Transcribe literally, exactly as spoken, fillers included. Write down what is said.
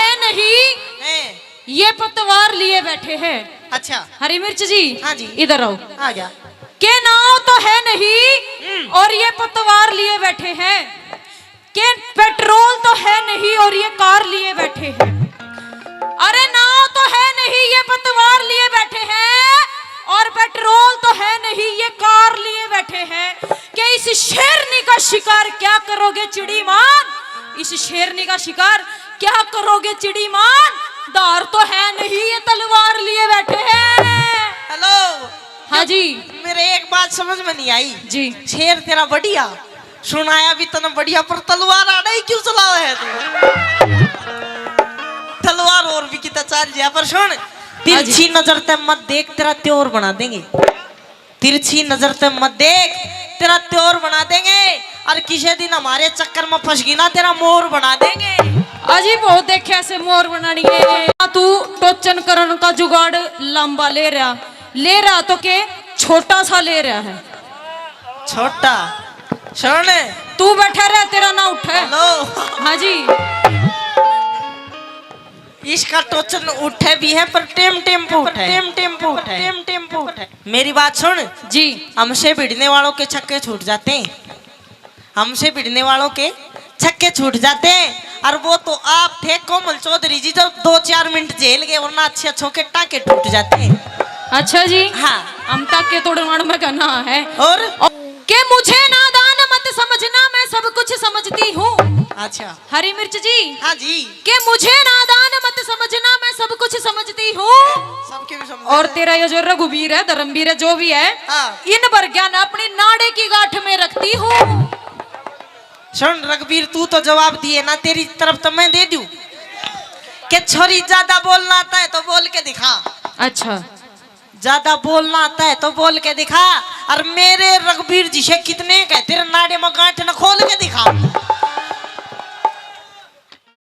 है नहीं, हैं। ये पतवार लिए बैठे हैं। अच्छा। हरी मिर्च जी, हाँ जी। इधर आओ। आ गया। के नाव तो है नहीं हम्म। और ये पतवार लिए बैठे हैं, के पेट्रोल तो है नहीं और ये कार लिए बैठे हैं। अरे नाव तो है नहीं, ये पतवार लिए बैठे हैं, और पेट्रोल तो है नहीं, ये कार लिए बैठे हैं। कि इस शेरनी का शिकार क्या करोगे चिड़ीमान, इस शेरनी का शिकार क्या करोगे चिड़ीमान, धार तो है नहीं, ये तलवार लिए बैठे हैं। हेलो। हाँ जी। मेरे एक बात समझ में नहीं आई। जी। शेर तेरा बढ़िया, सुनाया भी तने बढ़िया, पर तलवार आड़ा ही क्यों चलावे है तू? तलवार और भी कितना चाल जाए, पर सुन, हाँ जी। तिरछी नजर ते मत देख, तेरा त्योर बना देंगे। तिरछी नजर ते मत देख, तेरा त्योर बना देंगे। और किसी दिन हमारे चक्कर में फंस गई ना, तेरा मोर बना देंगे। अजी बहुत देखे ऐसे मोर बनानी है। तू टोचन करण का जुगाड़ लंबा ले रहा, ले रहा तो के छोटा सा ले रहा है। छोटा सुन। तू बैठा रह, तेरा ना उठे। हेलो। हाँ जी। इसका टोचन उठे भी है, पर टेम टेम पे उठे, टेम टेम पे उठे, टेम टेम पे उठे। मेरी बात सुन। जी। हमसे भिड़ने वालों के छक्के छूट जाते हैं, हमसे भिड़ने वालों के छक्के छूट जाते हैं। और वो तो आप थे कोमल चौधरी जी, जो दो चार मिनट झेल गए, वरना अच्छे अच्छों के टाके टूट जाते हैं। अच्छा जी। हाँ। हम टाके तोड़वाण में घना है। और? और के मुझे नादान मत समझना, मैं सब कुछ समझती हूँ। अच्छा। हरी मिर्च जी। हाँ जी। के मुझे नादान मत समझना, मैं सब कुछ समझती हूँ। सबके भी समझ। और तेरा ये जो रघुवीर है, धर्मवीर है, जो भी है, हाँ। इन वर्ग्या ने अपनी नाड़े की गांठ में रखती हूँ। सुन रघुवीर, तू तो जवाब दिए ना, तेरी तरफ तो मैं दे दूं। कि छोरी, ज्यादा बोलना आता है तो बोल के दिखा। अच्छा। ज्यादा बोलना आता है तो बोल के दिखा। और मेरे रघुवीर जी से कितने कह, तेरे नाड़े